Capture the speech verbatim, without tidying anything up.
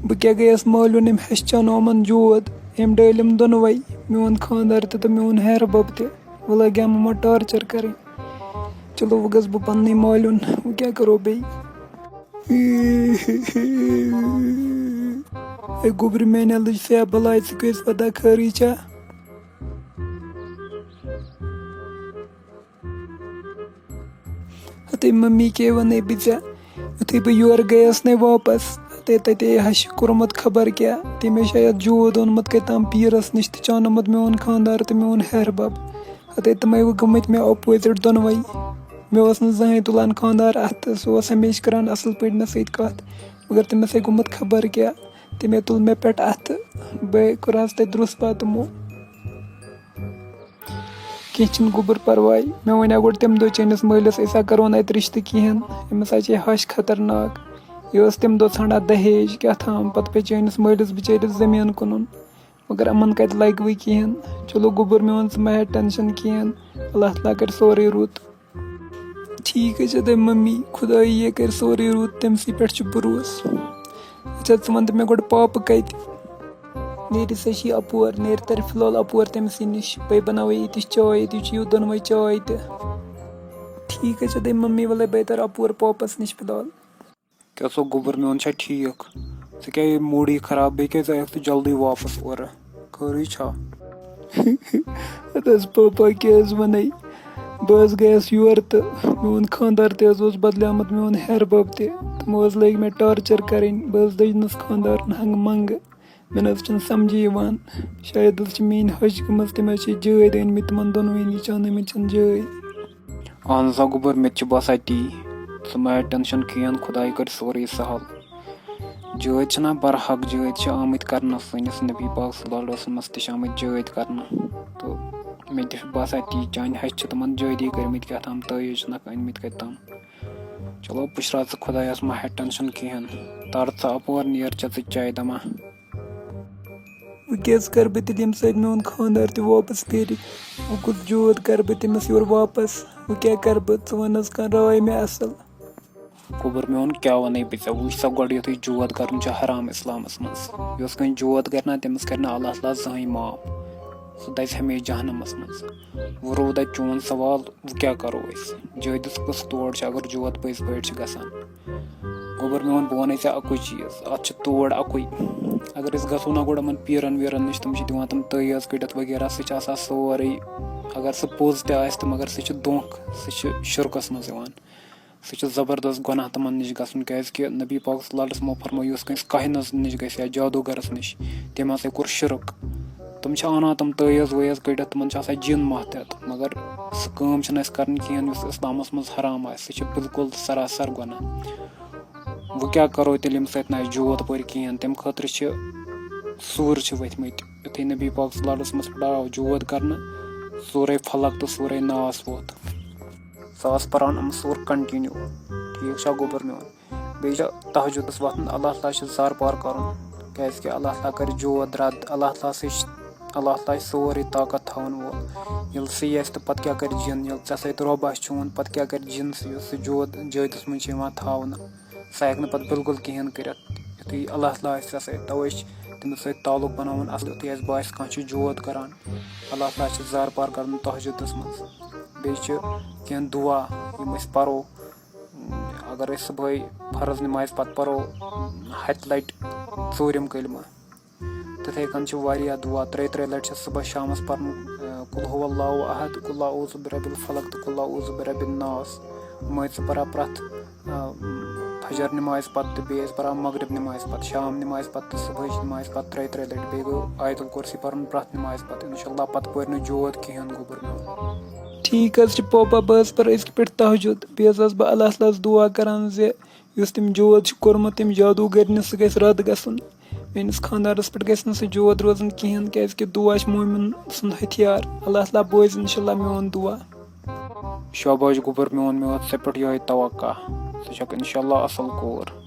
بہٕ کیٛاہ گٔیَس مٲلیُن، أمۍ ہیٚچھنو یِمَن جود، أمۍ ڈٲلِم دۄنوَے، میون خانٛدار تہِ تہٕ میون ہیٚہَر بَب تہِ۔ وۄنۍ لَگیٛام یِمَن ٹارچَر کَرٕنۍ۔ چلو، وۄنۍ گژھٕ بہٕ پَننُے مالیُن، وۄنۍ کیٛاہ کَرو بیٚیہِ؟ اے گوٚبرِ میٛانہِ لٔج سیاہ بَلاے، ژٕ کیٛازِ پَتہ خٲرٕے چھا؟ ہتے ممی، کیٛاہ وَنَے بہٕ ژےٚ؟ یُتھُے بہٕ یورٕ گٔیَس نے واپَس، ہتے تَتے ہَشہِ کوٚرمُت خبر کیٛاہ۔ تٔمۍ شاید جود اوٚنمُت کَتہِ تام پیٖرَس نِش تہٕ چانومُت میون خانٛدار تہٕ میون ہیٚہَر بَب۔ ہتے تِمَے وۄنۍ گٔمٕتۍ مےٚ opposite دۄنوَے۔ مےٚ اوس نہٕ زٕہٕنۍ تُلان خانٛدار اَتھٕ، سُہ اوس ہمیشہِ کَران اَصٕل پٲٹھۍ مےٚ سۭتۍ کَتھ۔ مگر تٔمِس ہے گوٚمُت خبر کیٛاہ، تٔمۍ ہے تُل مےٚ پٮ۪ٹھ اَتھٕ۔ بہٕ کوٚرہَس تَتہِ روٚس پَتہٕ تِمو۔ کینٛہہ چھُنہٕ گوٚبُر پَرواے۔ مےٚ وَنیٛاو گۄڈٕ تَمہِ دۄہ چٲنِس مٲلِس، أسۍ ہا کَرو نہٕ اَتہِ رِشتہٕ کِہیٖنۍ، أمِس ہا چھے ہَش خطرناک۔ یہِ ٲس تَمہِ دۄہ ژھانٛڈان دَہیج کیٛاہ تام، پَتہٕ پیٚیہِ چٲنِس مٲلِس بِچٲرِس زٔمیٖن کٕنُن۔ مگر یِمَن کَتہِ لَگہِ وۄنۍ کِہیٖنۍ۔ چلو گوٚبُر میون، ژٕ مہ ہےٚ ٹٮ۪نشَن کِہیٖنۍ، اللہ تعالیٰ کَرِ سورُے رُت۔ ٹھیٖک حظ چھِ تۄہہِ مٔمی، خۄدایہِ یہِ کَرِ سورُے رُت، تٔمۍ سٕے پٮ۪ٹھ چھُ بروسہٕ۔ اچھا، ژٕ وَن تہٕ مےٚ گۄڈٕ پاپہٕ کَتہِ؟ نیرِ سا چھِ اَپور، نیرِ تَرِ فِلحال اَپور تٔمۍ سٕے نِش۔ بَے بَناوَے ییٚتِچ چاے، ییٚتِچ یہِ دۄنوَے چاے تہِ۔ ٹھیٖک حظ چھِ تۄہہِ مٔمی، وَلَے بَے تَرٕ اَپور پاپَس نِش فِلحال۔ کیٛاہ سا گوٚبُر میون، چھا ٹھیٖک؟ ژٕ کیٛاہ یہِ موٗڈٕے خراب؟ بیٚیہِ کیٛازِ آیَکھ ژٕ جلدی واپَس اورٕ؟ خٲرٕے چھا؟ اَدٕ حظ پاپا، کیٛاہ حظ وَنَے؟ بہٕ حظ گٔیَس یورٕ تہٕ میون خانٛدار تہِ حظ اوس بدلیومُت، میون ہیٚہَر بَب تہِ۔ تِمو حظ لٲگۍ مےٚ ٹارچَر کَرٕنۍ۔ بہٕ حظ دٔجنَس خانٛدارَن ہنٛگہٕ منٛگہٕ۔ مےٚ نہ حظ چھُنہٕ سَمجھی یِوان۔ شاید حظ چھِ میٛٲنۍ ہَش گٔمٕژ، تٔمۍ حظ چھِ جٲدۍ أنۍ مٕتۍ تِمَن دۄنوٕنی، چانٲومٕتۍ چھِنہٕ جٲدۍ۔ اہن سا گوٚبُر، مےٚ تہِ چھِ باسان تی۔ ژٕ مہ ہےٚ ٹٮ۪نشَن کِہیٖنۍ، خۄداے کَرِ سورُے سہل۔ جٲدۍ چھِنہ برحق، جٲدۍ چھِ آمٕتۍ کَرنہٕ سٲنِس نبی پاک صلی اللہ علیہ وسلمَس تہِ چھِ آمٕتۍ جٲدۍ کَرنہٕ۔ تہٕ مےٚ تہِ چھُ باسان تی، چانہِ ہَشہِ چھِ تِمَن جٲدی کٔرمٕتۍ کیٛاہ تام، تٲویٖز چھِنَکھ أنۍ مٕتۍ کَتہِ تام۔ چلو پُشراو ژٕ خۄدایَس، مہ ہےٚ ٹٮ۪نشَن کِہیٖنۍ۔ تَر ژٕ اَپور، نیر چےٚ ژٕ چاے دَما۔ وۄنۍ کیٛاہ حظ کَرٕ بہٕ تیٚلہِ، ییٚمہِ سۭتۍ میون خانٛدار تہِ واپَس پھیرِ؟ وۄنۍ کُس جود کَرٕ بہٕ تٔمِس یورٕ واپَس؟ وۄنۍ کیٛاہ کَرٕ بہٕ؟ ژٕ وَن حظ کانٛہہ راے مےٚ اَصٕل۔ گوٚبُر میون، کیٛاہ وَنَے بہٕ ژےٚ؟ وٕچھ سا گۄڈٕ، یُتھُے جود کَرُن چھُ حرام اِسلامَس منٛز۔ یُس کٲنٛسہِ جود کَرِ نا، تٔمِس کَرِ نہٕ اللہ تعالیٰ زٕہٕنۍ معاف۔ سُہ دَزِ ہمیشہِ جہنمَس منٛز۔ وۄنۍ روٗد اَتہِ چون سوال، وۄنۍ کیٛاہ کَرو أسۍ؟ جٲدِس کُس تور چھُ، اگر جود پٔزۍ پٲٹھۍ چھِ گژھان؟ گوٚبُر میون، بہٕ وَنَے ژےٚ اَکُے چیٖز، اَتھ چھِ تور اَکُے۔ اگر أسۍ گژھو نا گۄڈٕ یِمَن پیٖرَن ویٖرَن نِش، تِم چھِ دِوان تِم تٲویٖز کٔڑِتھ وغیرہ، سُہ چھِ آسان سورُے۔ اگر سُہ پوٚز تہِ آسہِ تہٕ مگر سُہ چھِ دھوکہٕ، سُہ چھِ شِرکَس منٛز یِوان۔ سُہ چھُ زبردست گۄناہ تِمَن نِش گژھُن، کیٛازِکہِ نبی پاک صلی اللہ علیہ وسلمو فرموو، یُس کٲنٛسہِ کاہِنَس نِش گژھِ یا جادوٗگَرَس نِش، تٔمۍ ہسا کوٚر شِرک۔ تِم چھِ اَنان تِم تٲویٖز وٲویٖز کٔڑِتھ، تِمَن چھِ آسان جِن مَتھ ہٮ۪تھ، مگر سُہ کٲم چھِنہٕ اَسہِ کَرٕنۍ کِہیٖنۍ یُس اِسلامَس منٛز حرام آسہِ، سُہ چھُ بالکل سراسر گۄناہ۔ وۄنۍ کیٛاہ کَرو تیٚلہِ ییٚمہِ سۭتۍ نہٕ اَسہِ جود پٔرۍ کِہیٖنۍ؟ تَمہِ خٲطرٕ چھِ سوٗر چھِ ؤتھۍ مٕتۍ۔ یُتھُے نبی پاک صلی اللہ علیہ وسلمَس پٮ۪ٹھ آو جود کَرنہٕ، سورہ فلق تہٕ سورہ ناس ووت۔ سُہ آس پَران یِم سوٗر continue۔ ٹھیٖک چھا گوٚبُر میون؟ بیٚیہِ چھِ تہجدَس وۄتھُن، اللہ تعالیٰ چھِ زار پار کَرُن، کیٛازِکہِ اللہ تعالیٰ کَرِ جود رَد۔ اللہ تعالیٰ سٕے چھِ، اللہ تعالیٰ چھِ سورُے طاقت تھاوَن وول۔ ییٚلہِ سُہ یَژھِ تہٕ پَتہٕ کیٛاہ کَرِ جِن؟ ییٚلہِ ژےٚ سۭتۍ رۄب آسہِ چون، پَتہٕ کیٛاہ کَرِ جِن؟ سُہ یُس سُہ جود جٲدِس منٛز چھِ یِوان تھاونہٕ، سُہ ہیٚکہِ نہٕ پَتہٕ بِلکُل کِہیٖنۍ کٔرِتھ۔ یُتھُے اللہ تعالیٰ آسہِ ژےٚ سۭتۍ، تَوَے چھِ تٔمِس سۭتۍ تعلق بَناوُن اَصٕل۔ یُتھُے اَسہِ باسہِ کانٛہہ چھُ جود کَران، اللہ تعالیٰ چھِ زار پار کَرُن تہجدَس منٛز۔ بیٚیہِ چھِ کینٛہہ دُعا یِم أسۍ پَرو۔ اگر أسۍ صُبحٲے فرض نمازِ پتہٕ پرو ہتہِ لٹہِ ژوٗرِم کلمہٕ، تِتھے کٔنۍ چھِ واریاہ دُعا، ترٛیہِ ترٛیہِ لٹہِ چھِ صُبحس شامس پرُن، آ، قل هو اللہ احد، قل اعوذ برب الفلق تہٕ قل اعوذ برب الناس۔ یِمے ژٕ پرا پرٛٮ۪تھ، آ، فجر نمازِ پتہٕ تہٕ بیٚیہِ ٲسۍ پران مغرب نمازِ پتہٕ، شام نمازِ پتہٕ تہٕ صُبحٕچ نمازِ پتہٕ ترٛیہِ ترٛیہِ لٹہِ۔ بیٚیہِ گوٚو آیت الکرسی پرُن پرٛٮ۪تھ نمازِ پتہٕ۔ انشاءاللہ پتہٕ پورِ نہٕ جود کِہیٖنۍ گوٚبُر میون۔ ٹھیٖک حظ چھُ پاپا، بہٕ حظ پَرٕ أزکہِ پٮ۪ٹھ تہجد۔ بیٚیہِ حظ ٲسٕس بہٕ اللہ تعالیٰ ہَس دُعا کَران زِ یُس تٔمۍ جود چھُ کوٚرمُت، تٔمۍ جادوٗگَرنہِ، سُہ گژھِ رَد گژھُن۔ میٛٲنِس خانٛدارَس پٮ۪ٹھ گژھِ نہٕ سُہ جود روزُن کِہیٖنۍ، کیٛازِکہِ دُعا چھِ مومِن سُنٛد ہتھیار۔ اللہ تعالیٰ بوزِ اِنشاءاللہ میون دُعا۔ شاباش گوٚبُر میون، مےٚ ووت ژےٚ پٮ۪ٹھ یِہوٚے توقع۔ ژٕ چھَکھ اِنشاءاللہ اَصٕل کوٗر۔